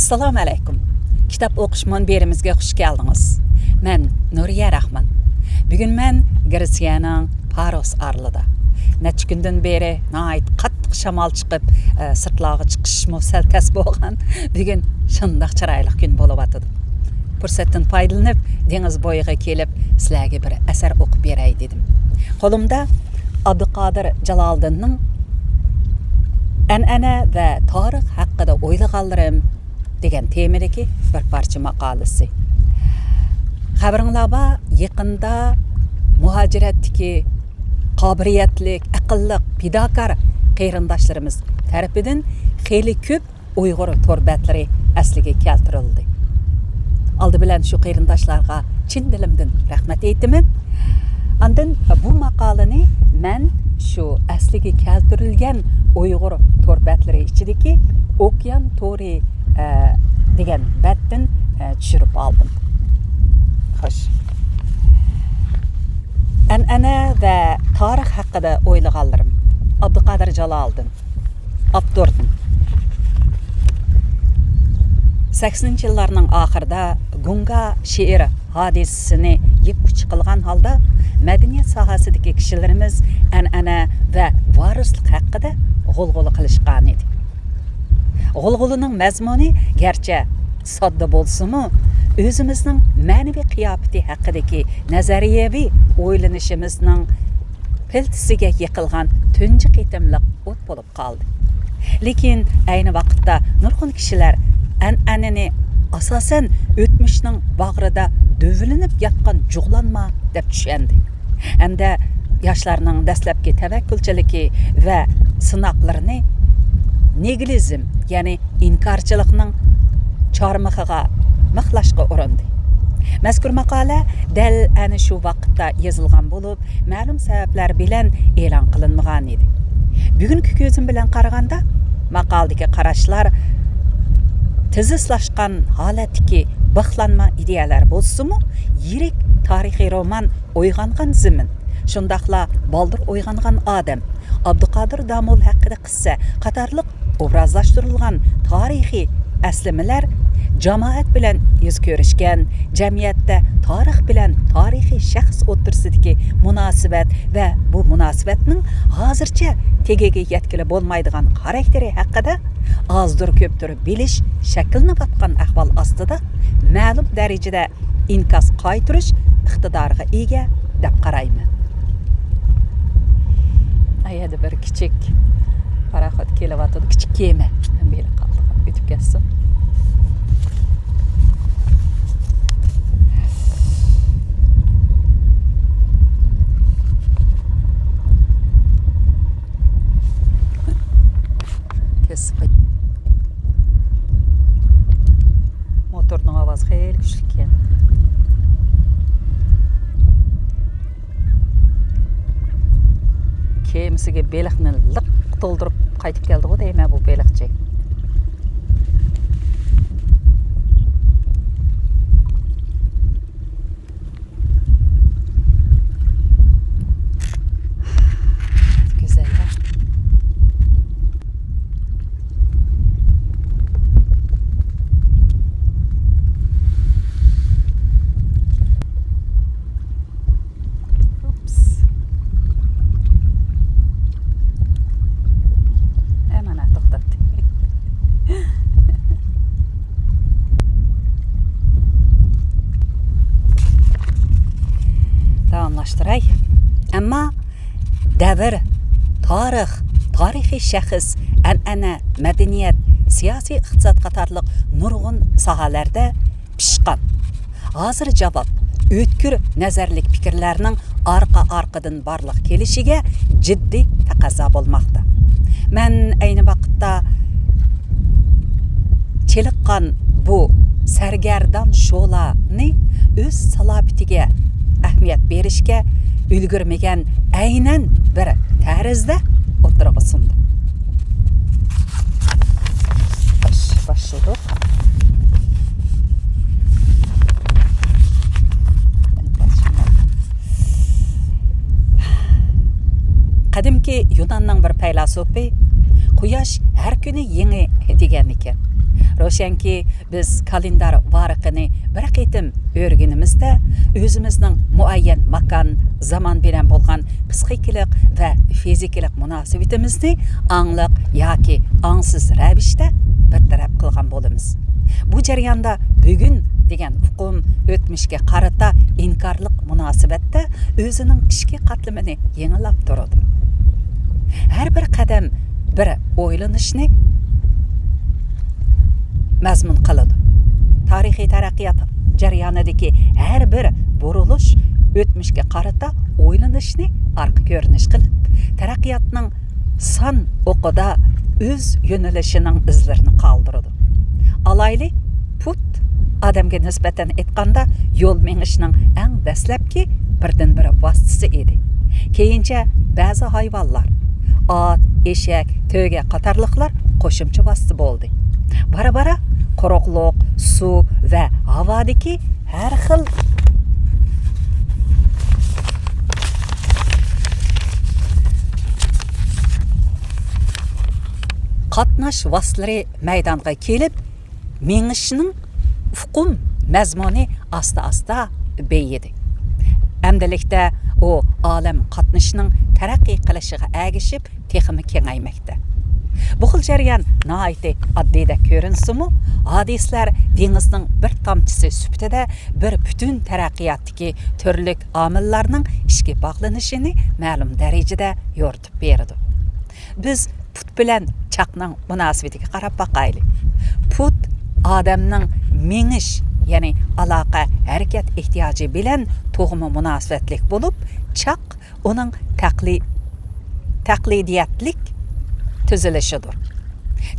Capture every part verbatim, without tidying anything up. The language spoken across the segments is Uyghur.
ئەسسالامۇ ئەلەيكۇم. كىتاب ئوقۇش مۇنبىرىمىزگە خۇش كەلدىڭىز. مەن نۇرىيە راخمان. بۈگۈن مەن گرېتسىيەنىڭ پاروس ئارىلىدا. نەچچە كۈندىن بېرى ناھايىتى قاتتىق شامال چىقىپ، ئە، سىرتلارغا چىقىشمۇ سەل تەس بولغان. بۈگۈن شۇنداق چىرايلىق كۈن بولۇۋاتىدۇ. پۇرسەتتىن پايدىلىنىپ، دېڭىز بويىغا كېلىپ، سىلەرگە بىر ئەسەر ئوقۇپ بېرەي دېدىم. قولۇمدا ئابدۇقادىر جالالىدىننىڭ «ئەنئەنە ۋە تارىخ ھەققىدە ئويلىغانلىرىم» دېگەن تېمىدىكى بىر پارچە ماقالىسى. خەۋىرىڭلار بار، يېقىندا مۇھاجىرەتتىكى قابىلىيەتلىك، ئەقىللىق، پىداكار قېرىنداشلىرىمىز تەرىپىدىن خېلى كۆپ ئۇيغۇر تور بەتلىرى ئەسلىگە كەلتۈرۈلدى. ئالدى بىلەن شۇ قېرىنداشلارغا چىن دىلىمدىن رەھمەت ئېيتىمەن. ئاندىن بۇ ماقالىنى مەن شۇ ئەسلىگە كەلتۈرۈلگەن ئۇيغۇر تور بەتلىرى ئىچىدىكى ئوكيان تورى، ئە، دېگەن بەتتىن، ئە، چۈشۈرۈپ ئالدىم. خوش. «ئەنئەنە ۋە تارىخ ھەققىدە ئويلىغانلىرىم». ئابدۇقادىر جالالىدىن. ئاپتوردىن. سەكسىنىنچى يىللارنىڭ ئاخىرىدا گۇڭگا شېئىر ھادىسىسىنى يىپ ئۇچى قىلغان ھالدا، مەدەنىيەت ساھەسىدىكى كىشىلىرىمىز ئەنئەنە ۋە ۋارىسلىق ھەققىدە غۇلغۇلا قىلىشقانىدى. غۇلغۇلىنىڭ مەزمۇنى گەرچە ساددا بولسىمۇ، ئۆزىمىزنىڭ مەنىۋى قىياپىتى ھەققىدىكى نەزەرىيەۋى ئويلىنىشىمىزنىڭ پىلتىسىگە يېقىلغان تۇنجى قېتىملىق ئوت بولۇپ قالدى. لېكىن ئەينى ۋاقىتتا نۇرغۇن كىشىلەر ئەنئەنىنى ئاساسەن ئۆتمۈشنىڭ باغرىدا دۈۋلىنىپ ياتقان جۇغلانما دەپ چۈشەندى ھەمدە ياشلارنىڭ دەسلەپكى تەۋەككۈلچىلىكى ۋە سىناقلىرىنى نىگىلىزم، يەنى ئىنكارچىلىقنىڭ چارمىقىغا مىخلاشقا ئۇرۇندى. مەزكۇر ماقالە دەل ئەنە شۇ ۋاقىتتا يېزىلغان بولۇپ، مەلۇم سەۋەبلەر بىلەن ئېلان قىلىنمىغان ئىدى. بۈگۈنكى كۆزۈم بىلەن قارىغاندا، ماقالىدىكى قاراشلار تىزىسلاشقان ھالەتتىكى بىخلانما ئىدىيەلەر بولسىمۇ، يىرىك تارىخىي رومان «ئويغانغان زېمىن»، شۇنداقلا «بالدۇر ئويغانغان ئادەم»، «ئابدۇقادىر داموللا ھەققىدە قىسسە» قاتارلىق ئوبرازلاشتۇرۇلغان تارىخىي ئەسلىمىلەر جامائەت بىلەن يۈز كۆرۈشكەن، جەمئىيەتتە تارىخ بىلەن تارىخىي شەخس ئوتتۇرىسىدىكى مۇناسىۋەت ۋە بۇ مۇناسىۋەتنىڭ ھازىرچە تېگىگە يەتكىلى بولمايدىغان خاراكتېرى ھەققىدە ئازدۇر كۆپتۇر بىلىش شەكىللىنىۋاتقان ئەھۋال ئاستىدا، مەلۇم دەرىجىدە ئىنكاس قايتۇرۇش ئىقتىدارىغا ئىگە دەپ قارايمەن. ئايەدە بىر كىچىك پاراخوت كېلىۋاتىدۇ، كىچىك كېمە. بېلىق قالدى، ئۆتۈپ كەتسۇن. كەسىپ. موتورنىڭ ئاۋازى خېلى كۈچلۈككەن. كېمىسىگە بېلىقنى لىق تولدۇرۇپ قايتىپ كەلدىغۇ دەيمەن بۇ بېلىقچى. گۈزەل. ئۇپس. ئەمانە توختاتتى. داۋاملاشتۇراي. ئەمما دەۋر، تارىخ، تارىخىي شەخس، ئەنئەنە، مەدەنىيەت، سىياسىي ئىقتىساد قاتارلىق نۇرغۇن ساھەلەردە پىشقان، ھازىر جاۋاب، ئۆتكۈر نەزەرلىك پىكىرلەرنىڭ ئارقا-ئارقىدىن بارلىققا كېلىشىگە جىددىي تەقەززا بولماقتا. مەن ئەينى ۋاقىتتا چېلىققان بۇ سەرگەردان شولانى ئۆز سالاپىتىگە ئەھمىيەت بېرىشكە ئۈلگۈرمىگەن ئەينەن بىر تەرزدە ئوتتۇرىغا سۇندۇم. باش-، باشلىدۇق. قەدىمكى يۇناننىڭ بىر پەيلاسوپى «قۇياش ھەر كۈنى يېڭى» دېگەنىكەن. روشەنكى، بىز كالېندار ۋارىقىنى بىر قېتىم ئۆرگىنىمىزدە، ئۆزىمىزنىڭ مۇئەييەن ماكان، زامان بىلەن بولغان پسىخىكىلىق ۋە فىزىكىلىق مۇناسىۋىتىمىزنى ئاڭلىق ياكى ئاڭسىز رەۋىشتە بىر تەرەپ قىلغان بولىمىز. بۇ جەرياندا بۈگۈن دېگەن ئۇقۇم ئۆتمۈشكە قارىتا ئىنكارلىق مۇناسىۋەتتە ئۆزىنىڭ ئىچكى قاتلىمىنى يېڭىلاپ تۇرىدۇ. ھەر بىر قەدەم بىر ئويلىنىشنى مەزمۇن قىلىدۇ. تارىخىي تەرەققىيات جەريانىدىكى ھەر بىر بۇرۇلۇش ئۆتمۈشكە قارىتا ئويلىنىشنى ئارقا كۆرۈنۈش قىلىپ، تەرەققىياتنىڭ سان ئوقىدا ئۆز يۆنىلىشىنىڭ ئىزلىرىنى قالدۇرىدۇ. ئالايلى، پۇت ئادەمگە نىسبەتەن ئېيتقاندا يول مېڭىشنىڭ ئەڭ دەسلەپكى بىردىنبىر ۋاسىتىسى ئىدى. كېيىنچە بەزى ھايۋانلار، ئات، ئېشەك، تۆگە قاتارلىقلار قوشۇمچە ۋاسىتە بولدى. بارا-بارا قۇرۇقلۇق، سۇ ۋە ھاۋادىكى ھەر خىل قاتناش ۋاسىتىلىرى مەيدانغا كېلىپ، مېڭىشنىڭ ئۇقۇم مەزمۇنى ئاستا-ئاستا بېيىدى. ئەمدىلىكتە ئۇ ئالەم قاتنىشىنىڭ تەرەققىي قىلىشىغا ئەگىشىپ تېخىمۇ كېڭەيمەكتە. بۇ خىل جەريان ناھايىتى ئاددىيدەك كۆرۈنسىمۇ، ھادىسىلەر دېڭىزنىڭ بىر تامچىسى سۈپىتىدە بىر پۈتۈن تەرەققىياتتىكى تۈرلۈك ئامىللارنىڭ ئىچكى باغلىنىشىنى مەلۇم دەرىجىدە يورۇتۇپ بېرىدۇ. بىز پۇت بىلەن چاقنىڭ مۇناسىۋىتىگە قاراپ باقايلى. پۇت ئادەمنىڭ مېڭىش، يەنى ئالاقە، ھەرىكەت ئېھتىياجى بىلەن تۇغما مۇناسىۋەتلىك بولۇپ، چاق ئۇنىڭ تەقلى-، تەقلىدىيەتلىك تۈزۈلۈشىدۇر.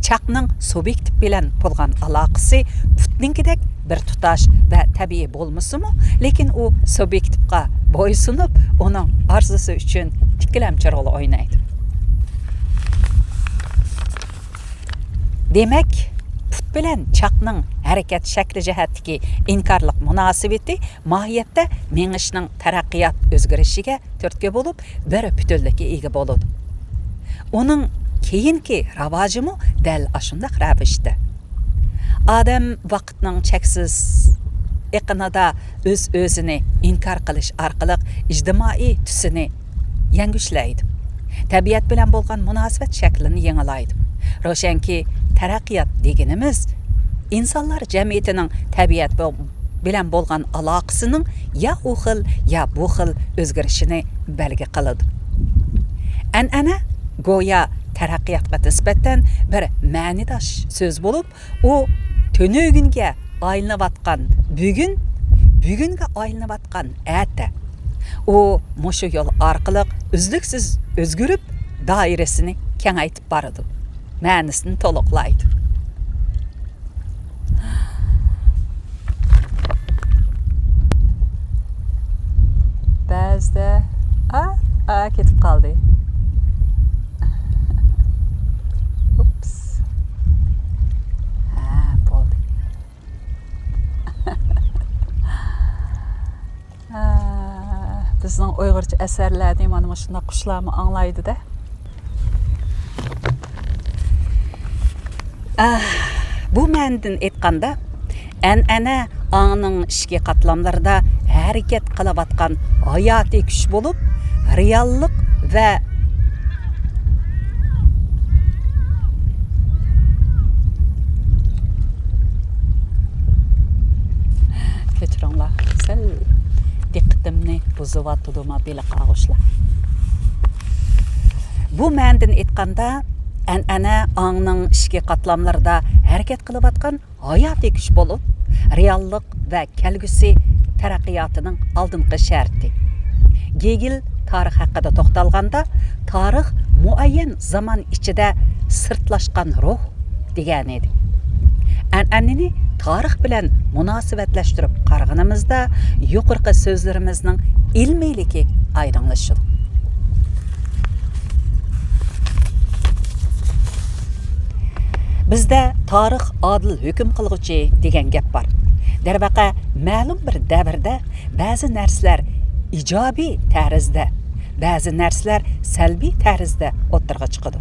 چاقنىڭ سۇبيېكتىپ بىلەن بولغان ئالاقىسى پۇتنىڭكىدەك بىر تۇتاش ۋە تەبىئىي بولمىسىمۇ، لېكىن ئۇ سۇبيېكتىپقا بويسۇنۇپ، ئۇنىڭ ئارزۇسى ئۈچۈن تىكلەمچى رول ئوينايدۇ. دېمەك، پۇت بىلەن چاقنىڭ ھەرىكەت شەكلى جەھەتتىكى ئىنكارلىق مۇناسىۋىتى ماھىيەتتە مېڭىشنىڭ تەرەققىيات ئۆزگىرىشىگە تۈرتكە بولۇپ، بىر پۈتۈنلۈككە ئىگە بولىدۇ. ئۇنىڭ كېيىنكى راۋاجىمۇ دەل ئاشۇنداق رەۋىشتە. ئادەم ۋاقىتنىڭ چەكسىز ئېقىنىدا ئۆز-ئۆزىنى ئىنكار قىلىش ئارقىلىق ئىجتىمائىي تۈسىنى يەڭگۈشلەيدۇ. تەبىئەت بىلەن بولغان مۇناسىۋەت شەكلىنى يېڭىلايدۇ. روشەنكى، تەرەققىيات دېگىنىمىز ئىنسانلار جەمئىيىتىنىڭ تەبىئەت بو-، بىلەن بولغان ئالاقىسىنىڭ يا ئۇ خىل، يا بۇ خىل ئۆزگىرىشىنى بەلگە قىلىدۇ. ئەنئەنە گويا تەرەققىياتقا نىسبەتەن بىر مەنىداش سۆز بولۇپ، ئۇ تۈنۈگۈنگە ئايلىنىۋاتقان بۈگۈن، بۈگۈنگە ئايلىنىۋاتقان ئەتە. ئۇ مۇشۇ يول ئارقىلىق ئۈزلۈكسىز ئۆزگىرىپ، دائىرىسىنى كېڭەيتىپ بارىدۇ، مەنىسىنى تولۇقلايدۇ. بەزىدە، ئا، ئا، كېتىپ قالدى. ئۇپس. ھە، بولدى. ھە، بىزنىڭ ئۇيغۇرچە ئەسەرلەرنى مانا مۇشۇنداق قۇشلارمۇ ئاڭلايدۇ-دە. ئاھ، بۇ مەنىدىن ئېيتقاندا، ئەنئەنە ئاڭنىڭ ئىچكى قاتلاملىرىدا ھەرىكەت قىلىۋاتقان ھاياتىي كۈچ بولۇپ، رېئاللىق ۋە، كەچۈرۈڭلار، سەل دىققىتىمنى بۇزۇۋاتىدۇ ما بېلىق ئاغۇشلار. بۇ مەنىدىن ئېيتقاندا، ئەنئەنە ئاڭنىڭ ئىچكى قاتلاملىرىدا ھەرىكەت قىلىۋاتقان ھاياتىي كۈچ بولۇپ، رېئاللىق ۋە كەلگۈسى تەرەققىياتىنىڭ ئالدىنقى شەرتى. گېگېل تارىخ ھەققىدە توختالغاندا، تارىخ مۇئەييەن زامان ئىچىدە سىرتلاشقان روھ دېگەنىدى. ئەنئەنىنى تارىخ بىلەن مۇناسىۋەتلەشتۈرۈپ قارىغىنىمىزدا، يۇقىرىقى سۆزلىرىمىزنىڭ ئىلمىيلىكى ئايدىڭلىشىدۇ. بىزدە «تارىخ ئادىل ھۆكۈم قىلغۇچى» دېگەن گەپ بار. دەرۋەقە، مەلۇم بىر دەۋردە بەزى نەرسىلەر ئىجابىي تەرزدە، بەزى نەرسىلەر سەلبىي تەرزدە ئوتتۇرىغا چىقىدۇ.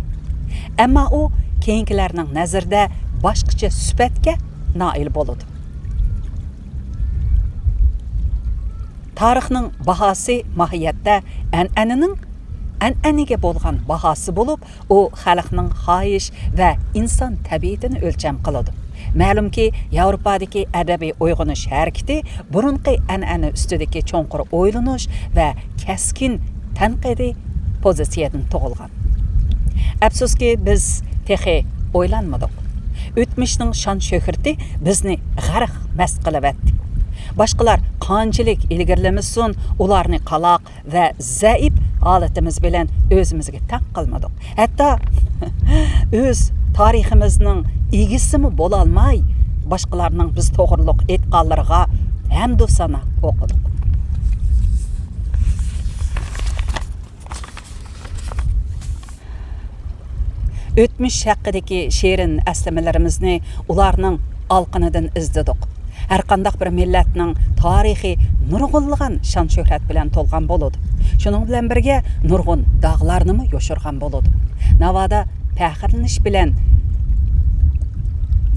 ئەمما ئۇ كېيىنكىلەرنىڭ نەزىرىدە ئاچقۇچى سۈپەتكە نائىل بولىدۇ. تارىخنىڭ باھاسى ماھىيەتتە ئەنئەنىنىڭ، ئەنئەنىگە بولغان باھاسى بولۇپ، ئۇ خەلقنىڭ خاھىش ۋە ئىنسان تەبىئىتىنى ئۆلچەم قىلىدۇ. مەلۇمكى، ياۋروپادىكى ئەدەبىي ئويغىنىش ھەرىكىتى بۇرۇنقى ئەنئەنە ئۈستىدىكى چوڭقۇر ئويلىنىش ۋە كەسكىن تەنقىدىي پوزىتسىيەدىن تۇغۇلغان. ئەپسۇسكى، بىز تېخى ئويلانمىدۇق. ئۆتمۈشنىڭ شان-شۆھرىتى بىزنى غەرق مەست قىلىۋەتتى. باشقىلار قانچىلىك ئىلگىرىلىمىسۇن، ئۇلارنى قالاق ۋە زەئىپ ھالىتىمىز بىلەن ئۆزىمىزگە تەڭ قىلمىدۇق. ھەتتا ئۆز تارىخىمىزنىڭ ئىگىسىمۇ بولالماي، باشقىلارنىڭ بىز توغرۇلۇق ئېيتقانلىرىغا ھەمدۇ سانا ئوقۇدۇق. ئۆتمۈش ھەققىدىكى شېرىن ئەسلىمىلىرىمىزنى ئۇلارنىڭ ئالىقىنىدىن ئىزدىدۇق. ھەرقانداق بىر مىللەتنىڭ تارىخى نۇرغۇنلىغان شان-شۆھرەت بىلەن تولغان بولىدۇ. شۇنىڭ بىلەن بىرگە، نۇرغۇن داغلارنىمۇ يوشۇرغان بولىدۇ. ناۋادا پەخىرلىنىش بىلەن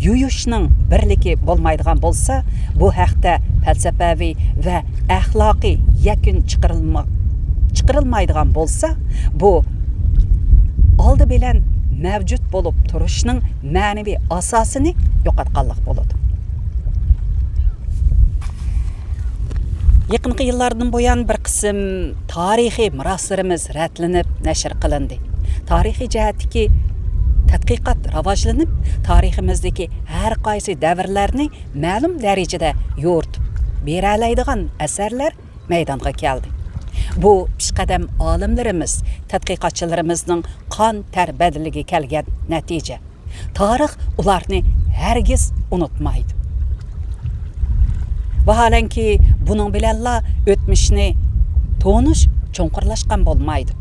يۇيۇشنىڭ بىرلىكى بولمايدىغان بولسا، بۇ ھەقتە پەلسەپەۋى ۋە ئەخلاقىي يەكۈن چىقىرىلما-، چىقىرىلمايدىغان بولسا، بۇ ئالدى بىلەن مەۋجۇت بولۇپ تۇرۇشنىڭ مەنىۋى ئاساسىنى يوقاتقانلىق بولىدۇ. يېقىنقى يىللاردىن بۇيان بىر قىسىم تارىخىي مىراسلىرىمىز رەتلىنىپ نەشر قىلىندى. تارىخىي جەھەتتىكى تەتقىقات راۋاجلىنىپ، تارىخىمىزدىكى ھەر قايسى دەۋرلەرنى مەلۇم دەرىجىدە يورۇتۇپ بېرەلەيدىغان ئەسەرلەر مەيدانغا كەلدى. بۇ پېشقەدەم ئالىملىرىمىز، تەتقىقاتچىلىرىمىزنىڭ قان تەر بەدىلىگە كەلگەن نەتىجە. تارىخ ئۇلارنى ھەرگىز ئۇنتۇمايدۇ. ۋاھالەنكى، بۇنىڭ بىلەنلا ئۆتمۈشنى تونۇش چوڭقۇرلاشقان بولمايدۇ.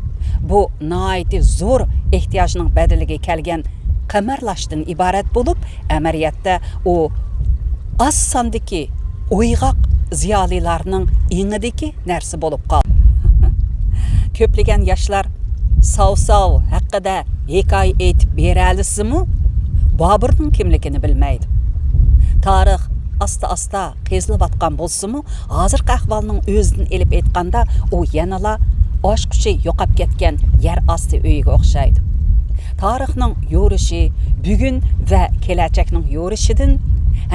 بۇ ناھايىتى زور ئېھتىياجنىڭ بەدىلىگە كەلگەن قىمارلاشتىن ئىبارەت بولۇپ، ئەمەلىيەتتە ئۇ ئاز ساندىكى ئويغاق زىيالىيلارنىڭ ئېڭىدىكى نەرسە بولۇپ قالدى. كۆپلىگەن ياشلار ساۋساۋ ھەققىدە ھېكايە ئېيتىپ بېرەلىسىمۇ، بابۇرنىڭ كىملىكىنى بىلمەيدۇ. تارىخ ئاستا-ئاستا قېزىلىۋاتقان بولسىمۇ، ھازىرقى ئەھۋالنىڭ ئۆزىدىن ئېلىپ ئېيتقاندا، ئۇ يەنىلا ئاچقۇچى يوقاپ كەتكەن يەر ئاستى ئۆيىگە ئوخشايدۇ. تارىخنىڭ يورۇشى بۈگۈن ۋە كېلەچەكنىڭ يورۇشىدىن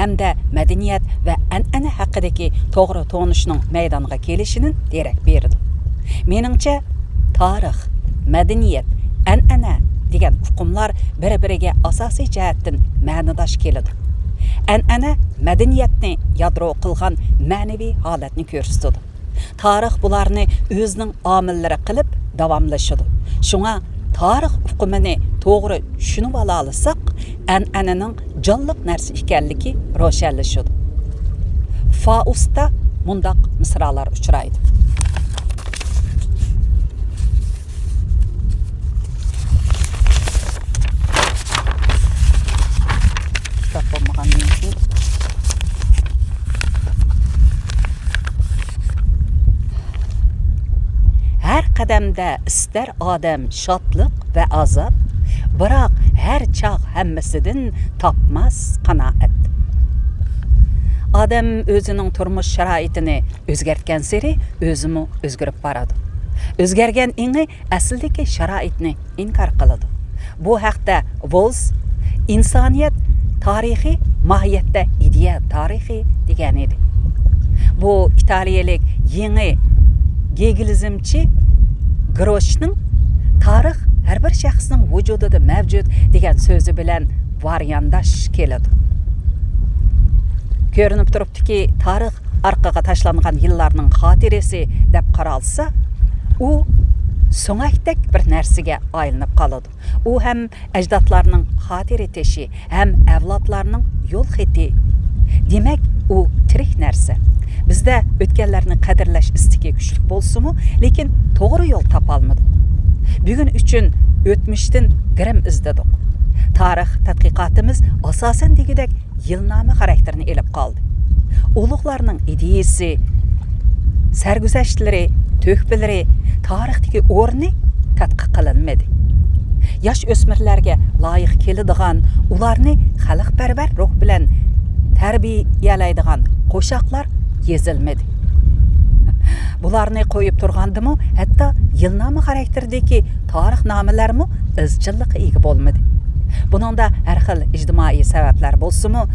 ھەمدە مەدەنىيەت ۋە ئەنئەنە ھەققىدىكى توغرا تونۇشنىڭ مەيدانغا كېلىشىدىن دېرەك بېرىدۇ. مېنىڭچە، تارىخ، مەدەنىيەت، ئەنئەنە دېگەن ئۇقۇملار بىر-بىرىگە ئاساسىي جەھەتتىن مەنىداش كېلىدۇ. ئەنئەنە مەدەنىيەتنى يادرو قىلغان مەنىۋى ھالەتنى كۆرسىتىدۇ. تارىخ بۇلارنى ئۆزىنىڭ ئامىللىرى قىلىپ داۋاملىشىدۇ. شۇڭا تارىخ ئۇقۇمىنى توغرا چۈشىنىۋالالىساق، ئەنئەنىنىڭ جانلىق نەرسە ئىكەنلىكى روشەنلىشىدۇ. فاۋستتا مۇنداق مىسرالار ئۇچرايدۇ. كىتاب بولمىغاندىن كېيىن. ھەر قەدەمدە ئىستەر ئادەم شادلىق ۋە ئازاب، بىراق ھەر چاغ ھەممىسىدىن تاپماس قانائەت. ئادەم ئۆزىنىڭ تۇرمۇش شارائىتىنى ئۆزگەرتكەنسېرى ئۆزىمۇ ئۆزگىرىپ بارىدۇ. ئۆزگەرگەن ئېڭى ئەسلىدىكى شارائىتنى ئىنكار قىلىدۇ. بۇ ھەقتە ۋولز ئىنسانىيەت تارىخى ماھىيەتتە ئىدىيە تارىخى دېگەن ئىدى. بۇ ئىتالىيەلىك يېڭى گېگېلىزمچى گروشنىڭ «تارىخ ھەر بىر شەخسنىڭ ۋۇجۇدىدا مەۋجۇت» دېگەن سۆزى بىلەن ۋارىيانداش كېلىدۇ. كۆرۈنۈپ تۇرۇپتۇكى، تارىخ ئارقىغا تاشلانغان يىللارنىڭ خاتىرىسى دەپ قارالسا، ئۇ سۆڭەكتەك بىر نەرسىگە ئايلىنىپ قالىدۇ. ئۇ ھەم ئەجدادلارنىڭ خاتىرە تېشى، ھەم ئەۋلادلارنىڭ يول خېتى. دېمەك، ئۇ تىرىك نەرسە. بىزدە ئۆتكەنلەرنى قەدىرلەش ئىستىكى كۈچلۈك بولسىمۇ، لېكىن توغرا يول تاپالمىدۇق. بۈگۈن ئۈچۈن ئۆتمۈشتىن گىرىم ئىزدىدۇق. تارىخ تەتقىقاتىمىز ئاساسەن دېگۈدەك يىلنامە خاراكتېرىنى ئېلىپ قالدى. ئۇلۇغلارنىڭ ئىدىيىسى، سەرگۈزەشتلىرى، تۆھپىلىرى، تارىختىكى ئورنى تەتقىق قىلىنمىدى. ياش ئۆسمۈرلەرگە لايىق كېلىدىغان، ئۇلارنى خەلقپەرۋەر روھ بىلەن تەربىيەلەيدىغان قوشاقلار يېزىلمىدى. بۇلارنى قويۇپ تۇرغاندىمۇ، ھەتتا يىلنامە خاراكتېرىدىكى تارىخنامىلەرمۇ ئىزچىللىققا ئىگە بولمىدى. بۇنىڭدا ھەر خىل ئىجتىمائىي سەۋەبلەر بولسىمۇ،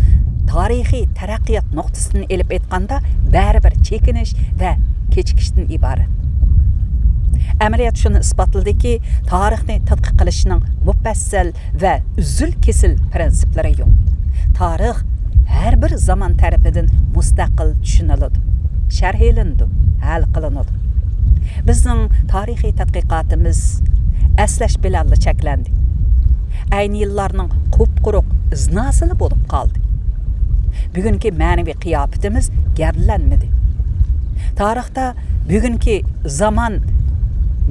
تارىخىي تەرەققىيات نۇقتىسىدىن ئېلىپ ئېيتقاندا، بەرىبىر چېكىنىش ۋە كېچىكىشتىن ئىبارەت. ئەمەلىيەت شۇنى ئىسپاتلىدىكى، تارىخنى تەتقىق قىلىشنىڭ مۇپەسسەل ۋە ئۈزۈل-كېسىل پىرىنسىپلىرى يوق. تارىخ ھەر بىر زامان تەرىپىدىن مۇستەقىل چۈشىنىلىدۇ، شەرھلىنىدۇ، ھەل قىلىنىدۇ. بىزنىڭ تارىخىي تەتقىقاتىمىز ئەسلەش بىلەنلا چەكلەندى. ئەينى يىللارنىڭ قۇپقۇرۇق ئىزناسىلا بولۇپ قالدى. بۈگۈنكى مەنىۋى قىياپىتىمىز گەۋدىلەنمىدى. تارىختا بۈگۈنكى زامان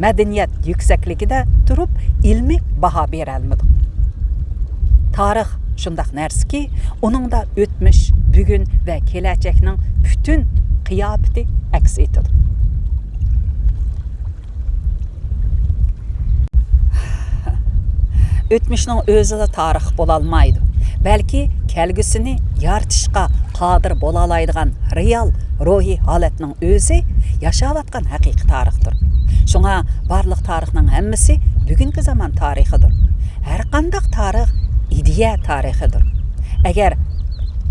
مەدەنىيەت يۈكسەكلىكىدە تۇرۇپ ئىلمىي باھا بېرەلمىدۇق. تارىخ شۇنداق نەرسىكى، ئۇنىڭدا ئۆتمۈش، بۈگۈن ۋە كېلەچەكنىڭ پۈتۈن قىياپىتى ئەكس ئېتىدۇ. ئۆتمۈشنىڭ ئۆزىلا تارىخ بولالمايدۇ، بەلكى كەلگۈسىنى يارىتىشقا قادىر بولالايدىغان رېئال روھىي ھالەتنىڭ ئۆزى ياشاۋاتقان ھەقىقىي تارىختۇر. شۇڭا بارلىق تارىخنىڭ ھەممىسى بۈگۈنكى زامان تارىخىدۇر. ھەرقانداق تارىخ ئىدىيە تارىخىدۇر. ئەگەر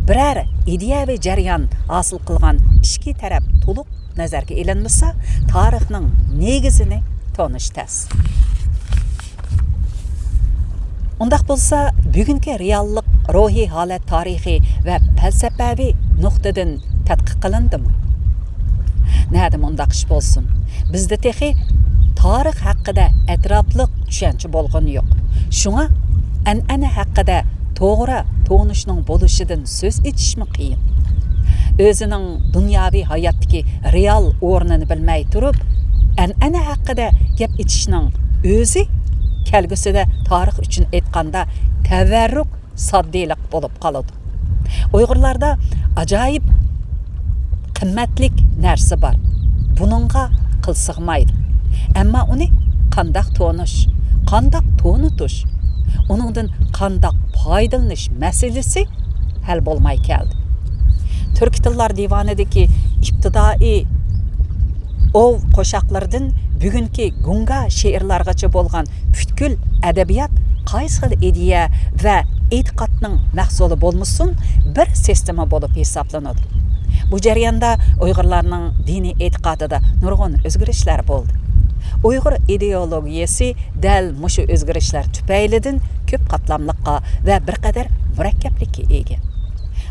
بىرەر ئىدىيەۋى جەريان ھاسىل قىلغان ئىچكى تەرەپ تولۇق نەزەرگە ئېلىنمىسا، تارىخنىڭ نېگىزىنى تونۇش تەس. ئۇنداق بولسا، بۈگۈنكى رېئاللىق روھىي ھالەت تارىخى ۋە پەلسەپەۋى نۇقتىدىن تەتقىق قىلىندىمۇ؟ نەدە مۇنداق ئىش بولسۇن؟ بىزدە تېخى تارىخ ھەققىدە ئەتراپلىق چۈشەنچە بولغىنى يوق. شۇڭا ئەنئەنە ھەققىدە توغرا تونۇشنىڭ بولۇشىدىن سۆز ئېچىشمۇ قىيىن. ئۆزىنىڭ دۇنياۋى ھاياتتىكى رېئال ئورنىنى بىلمەي تۇرۇپ، ئەنئەنە ھەققىدە گەپ ئېچىشنىڭ ئۆزى كەلگۈسىدە تارىخ ئۈچۈن ئېيتقاندا تەۋەررۈك ساددىيلىق بولۇپ قالىدۇ. ئۇيغۇرلاردا ئاجايىپ قىممەتلىك نەرسە بار. بۇنىڭغا قىل سىغمايدۇ. ئەمما ئۇنى قانداق تونۇش، قانداق تونۇتۇش، ئۇنىڭدىن قانداق پايدىلىنىش مەسىلىسى ھەل بولماي كەلدى. تۈركىي تىللار دىۋانىدىكى ئىپتىدائىي ئوۋ قوشاقلىرىدىن بۈگۈنكى گۇڭگا شېئىرلارغىچە بولغان پۈتكۈل ئەدەبىيات قايسى خىل ئىدىيە ۋە ئېتىقادنىڭ مەھسۇلى بولمىسۇن، بىر سىستېما بولۇپ ھېسابلىنىدۇ. بۇ جەرياندا ئۇيغۇرلارنىڭ دىنىي ئېتىقادىدا نۇرغۇن ئۆزگىرىشلەر بولدى. ئۇيغۇر ئىدېئولوگىيەسى دەل مۇشۇ ئۆزگىرىشلەر تۈپەيلىدىن كۆپ قاتلاملىققا ۋە بىر قەدەر مۇرەككەپلىككە ئىگە.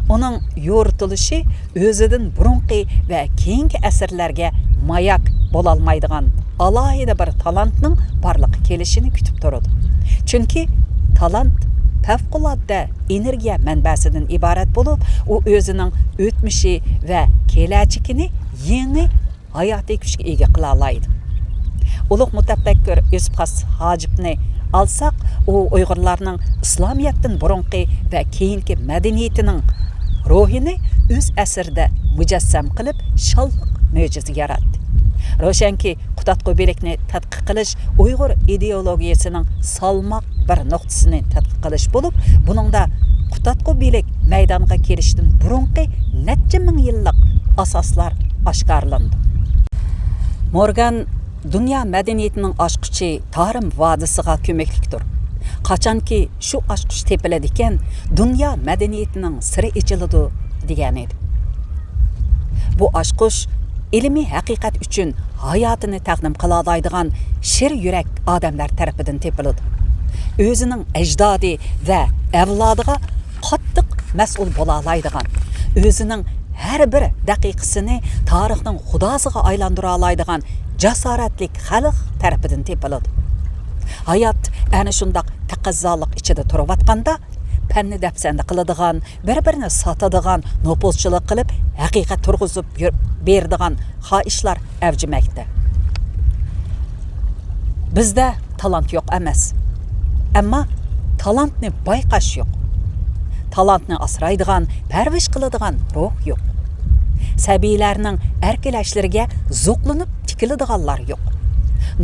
ئۇنىڭ يورۇتۇلۇشى ئۆزىدىن بۇرۇنقى ۋە كېيىنكى ئەسىرلەرگە ماياك بولالمايدىغان ئالاھىدە بىر تالانتنىڭ بارلىققا كېلىشىنى كۈتۈپ تۇرىدۇ. چۈنكى تالانت پەۋقۇلئاددە ئېنېرگىيە مەنبەسىدىن ئىبارەت بولۇپ، ئۇ ئۆزىنىڭ ئۆتمۈشى ۋە كېلەچىكىنى يېڭى ھاياتىي كۈچكە ئىگە قىلالايدۇ. ئۇلۇغ مۇتەپەككۇر يۈسۈپ خاس ھاجىپنى ئالساق، ئۇ ئۇيغۇرلارنىڭ ئىسلامىيەتتىن بۇرۇنقى ۋە كېيىنكى مەدەنىيىتىنىڭ روھىنى ئۆز ئەسىرىدە مۇجەسسەم قىلىپ، شانلىق مۆجىزە ياراتتى. روشەنكى، قۇتادغۇ بىلىكنى تەتقىق قىلىش ئۇيغۇر ئىدېئولوگىيەسىنىڭ سالماق بىر نۇقتىسىنى تەتقىق قىلىش بولۇپ، بۇنىڭدا قۇتادغۇ بىلىك مەيدانغا كېلىشتىن بۇرۇنقى نەچچە مىڭ يىللىق ئاساسلار ئاشكارىلىنىدۇ. مورگان دۇنيا مەدەنىيىتىنىڭ ئاچقۇچى تارىم ۋادىسىغا كۆمەكلىكتۇر. قاچانكى شۇ ئاچقۇچ تېپىلىدىكەن، دۇنيا مەدەنىيىتىنىڭ سىرى ئېچىلىدۇ، دېگەنىدى. بۇ ئاچقۇچ ئىلمىي ھەقىقەت ئۈچۈن ھاياتىنى تەقدىم قىلالايدىغان شىر يۈرەك ئادەملەر تەرىپىدىن تېپىلىدۇ. ئۆزىنىڭ ئەجدادى ۋە ئەۋلادىغا قاتتىق مەسئۇل بولالايدىغان، ئۆزىنىڭ ھەر بىر دەقىقىسىنى تارىخنىڭ خۇداسىغا ئايلاندۇرالايدىغان جاسارەتلىك خەلق تەرىپىدىن تېپىلىدۇ. ھايات ئەنە شۇنداق تەقەززالىق ئىچىدە تۇرۇۋاتقاندا، پەننى دەپسەندە قىلىدىغان، بىر-بىرىنى ساتىدىغان، نوپۇزچىلىق قىلىپ، ھەقىقەت تۇرغۇزۇپ يۈر-، بېرىدىغان خاھىشلار ئەۋجىمەكتە. بىزدە تالانت يوق ئەمەس. ئەمما تالانتنى بايقاش يوق. تالانتنى ئاسرايدىغان، پەرۋىش قىلىدىغان روھ يوق. سەبىيلەرنىڭ ئەركىلەشلىرىگە زوقلىنىپ تىكىلىدىغانلار يوق.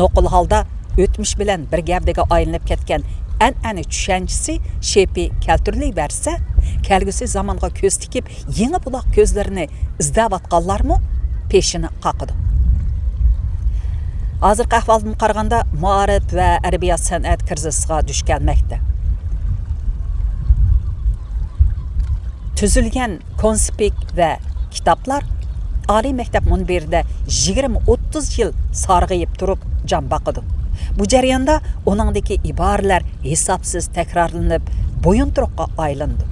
نوقۇل ھالدا ئۆتمۈش بىلەن بىر گەۋدىگە ئايلىنىپ كەتكەن ئەنئەنە چۈشەنچىسى شېپى كەلتۈرۈلۈۋەرسە، كەلگۈسى زامانغا كۆز تىكىپ، يېڭى بۇلاق كۆزلىرىنى ئىزدەۋاتقانلارمۇ پېشىنى قاقىدۇ. ھازىرقى ئەھۋالدىن قارىغاندا، مائارىپ ۋە ئەدەبىيات سەنئەت كىرىزىسىغا دۇچ كەلمەكتە. تۈزۈلگەن كونسپىكت ۋە كىتابلار ئالىي مەكتەپ مۇنبىرىدە يىگىرمە ئوتتۇز يىل سارغىيىپ تۇرۇپ جان باقىدۇ. بۇ جەرياندا ئۇنىڭدىكى ئىبارىلەر ھېسابسىز تەكرارلىنىپ، بويۇنتۇرۇققا ئايلىنىدۇ.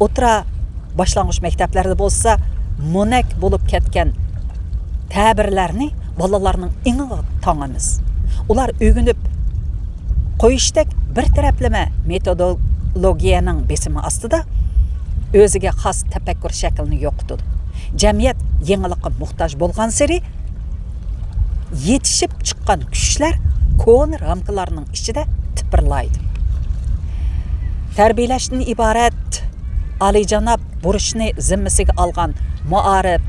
ئوتتۇرا، باشلانغۇچ مەكتەپلەردە بولسا مونەك بولۇپ كەتكەن تەبىرلەرنى بالىلارنىڭ ئېڭىغا تاڭىمىز. ئۇلار ئۆگىنىپ قويۇشتەك بىر تەرەپلىمە مېتودولوگىيەنىڭ بېسىمى ئاستىدا ئۆزىگە خاس تەپەككۇر شەكلىنى يوقىتىدۇ. جەمئىيەت يېڭىلىققا موھتاج بولغانسېرى، يېتىشىپ چىققان كۈچلەر كونا رامكىلارنىڭ ئىچىدە تىپىرلايدۇ. تەربىيەلەشتىن ئىبارەت ئالىيجاناب بۇرچنى زىممىسىگە ئالغان مائارىپ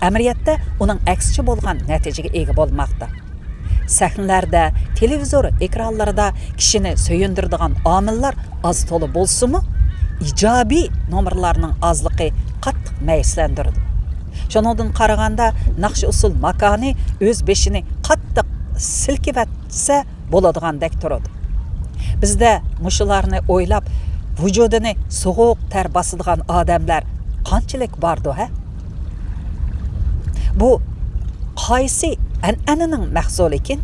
ئەمەلىيەتتە ئۇنىڭ ئەكسىچە بولغان نەتىجىگە ئىگە بولماقتا. سەھنىلەردە، تېلېۋىزور ئېكرانلىرىدا كىشىنى سۆيۈندۈرىدىغان ئامىللار ئاز-تولا بولسىمۇ، ئىجابىي نومۇرلارنىڭ ئازلىقى قاتتىق مەيۈسلەندۈرىدۇ. شۇنىڭدىن قارىغاندا، ناخشا-ئۇسسۇل ماكانى ئۆز بېشىنى قاتتىق سىلكىۋەتسە بولىدىغاندەك تۇرىدۇ. بىزدە مۇشۇلارنى ئويلاپ، ۋۇجۇدىنى سوغۇق تەر باسىدىغان ئادەملەر قانچىلىك باردۇ، ھە؟ بۇ قايسى ئەنئەنىنىڭ مەھسۇلىكىن؟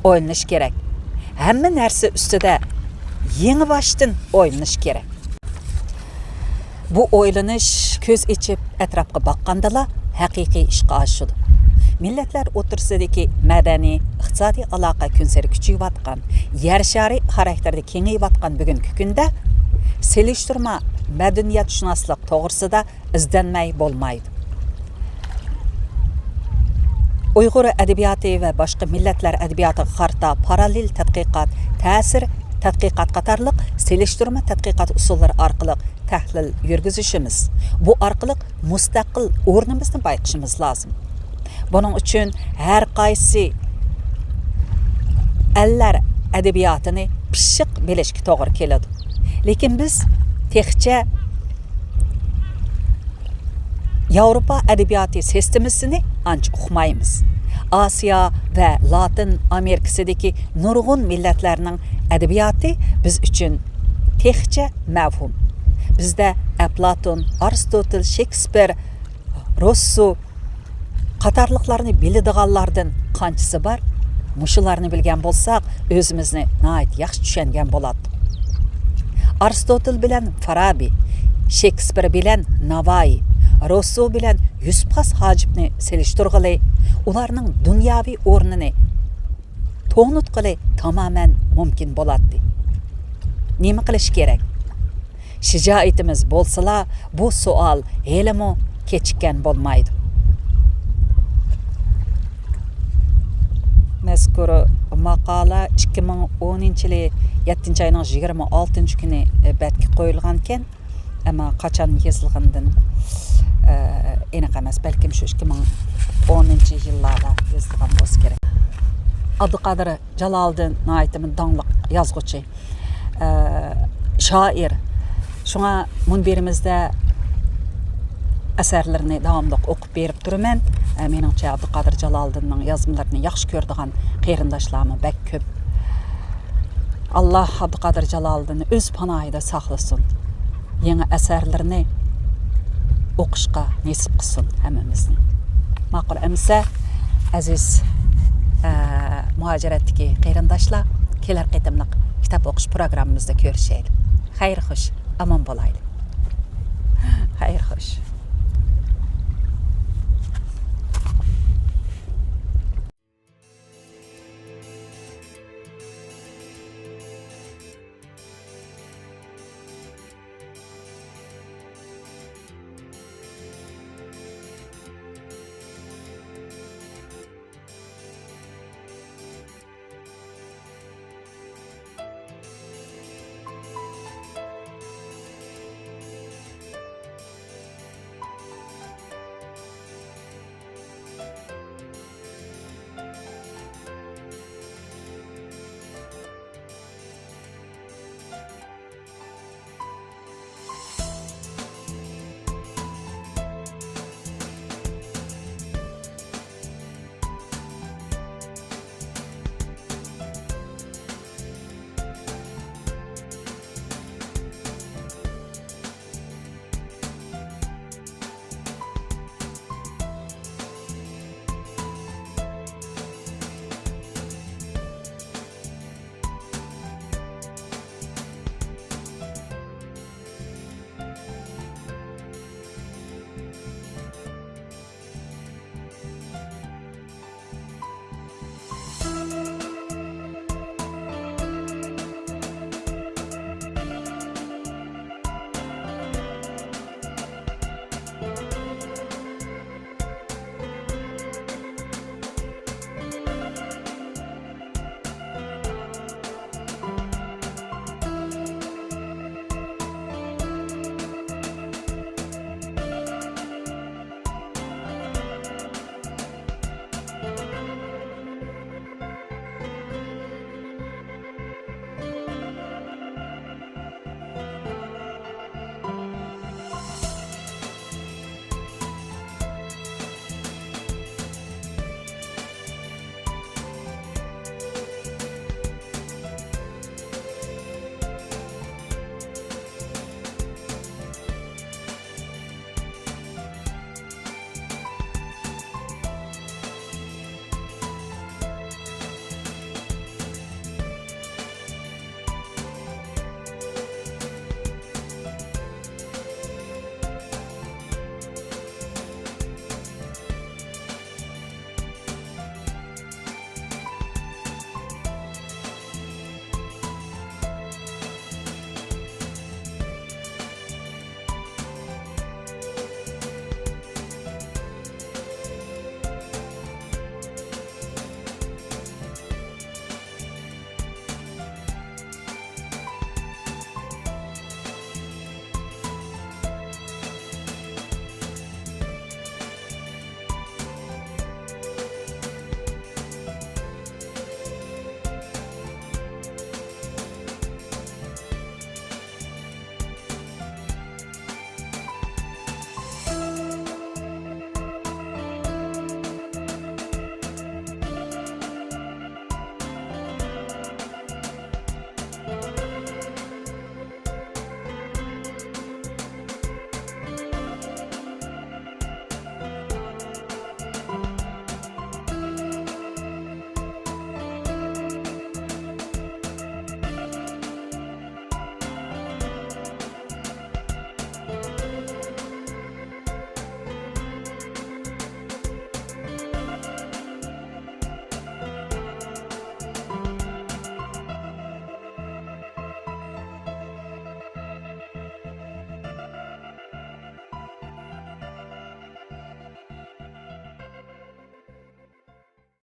ئويلىنىش كېرەك. ھەممە نەرسە ئۈستىدە يېڭىباشتىن ئويلىنىش كېرەك. بۇ ئويلىنىش كۆز ئېچىپ ئەتراپقا باققاندىلا ھەقىقىي ئىشقا ئاشىدۇ. مىللەتلەر ئوتتۇرىسىدىكى مەدەنىي، ئىقتىسادىي ئالاقە كۈنسېرى كۈچىيىۋاتقان، يەر شارى خاراكتېرىدە كېڭىيىۋاتقان بۈگۈنكى كۈندە سېلىشتۇرما مەدەنىيەتشۇناسلىق توغرىسىدا ئىزدەنمەي بولمايدۇ. ئۇيغۇر ئەدەبىياتى ۋە باشقا مىللەتلەر ئەدەبىياتىغا قارىتا پاراللېل تەتقىقات، تەسىر تەتقىقات قاتارلىق سېلىشتۇرما تەتقىقات ئۇسۇللىرى ئارقىلىق تەھلىل يۈرگۈزۈشىمىز، بۇ ئارقىلىق مۇستەقىل ئورنىمىزنى بايقىشىمىز لازىم. بۇنىڭ ئۈچۈن ھەر قايسى ئەللەر ئەدەبىياتىنى پىششىق بىلىشكە توغرا كېلىدۇ. لېكىن بىز تېخىچە ياۋروپا ئەدەبىياتى سىستېمىسىنى ئانچە ئۇقمايمىز. ئاسىيا ۋە لاتىن ئامېرىكىسىدىكى نۇرغۇن مىللەتلەرنىڭ ئەدەبىياتى بىز ئۈچۈن تېخىچە مەۋھۇم. بىزدە ئەپلاتون، ئارستوتېل، شېكسپىر، روسسو قاتارلىقلارنى بىلىدىغانلاردىن قانچىسى بار؟ مۇشۇلارنى بىلگەن بولساق، ئۆزىمىزنى ناھايىتى ياخشى چۈشەنگەن بولاتتۇق. ئارستوتېل بىلەن فارابى، شېكسپىر بىلەن ناۋايى، روسسو بىلەن يۈسۈپ خاس ھاجىپنى سېلىشتۇرغىلى، ئۇلارنىڭ دۇنياۋى ئورنىنى تونۇتقىلى تامامەن مۇمكىن بولاتتى. نېمە قىلىش كېرەك؟ شىجائىتىمىز بولسىلا، بۇ سوئال ھېلىمۇ كېچىككەن بولمايدۇ. مەزكۇر ماقالە ئىككى مىڭ ئونىنچى يىلى يەتتىنچى ئاينىڭ يىگىرمە ئالتىنچى كۈنى بەتكە قويۇلغانىكەن. ئەمما قاچان يېزىلغىنىدىن، ئە، ئېنىق ئەمەس. بەلكىم شۇ ئىككى مىڭ ئونىنچى يىللاردا يېزىلغان بولسا كېرەك. ئابدۇقادىر جالالىدىن ناھايىتى داڭلىق يازغۇچى، ئە، شائىر. شۇڭا مۇنبىرىمىزدە ئەسەرلىرىنى داۋاملىق ئوقۇپ بېرىپ تۇرىمەن. ئە، مېنىڭچە، ئابدۇقادىر جالالىدىننىڭ يازمىلىرىنى ياخشى كۆرىدىغان قېرىنداشلارمۇ بەك كۆپ. ئاللا ئابدۇقادىر جالالىدىننى ئۆز پاناھىدا ساقلىسۇن. يېڭى ئەسەرلىرىنى ئوقۇشقا نېسىپ قىلسۇن ھەممىمىزنى. ماقۇل ئەمىسە، ئەزىز، ئە، مۇھاجىرەتتىكى قېرىنداشلار، كېلەر قېتىملىق كىتاب ئوقۇش پروگراممىمىزدا كۆرۈشەيلى. خەير خوش، ئامان بولايلى. خەير خوش.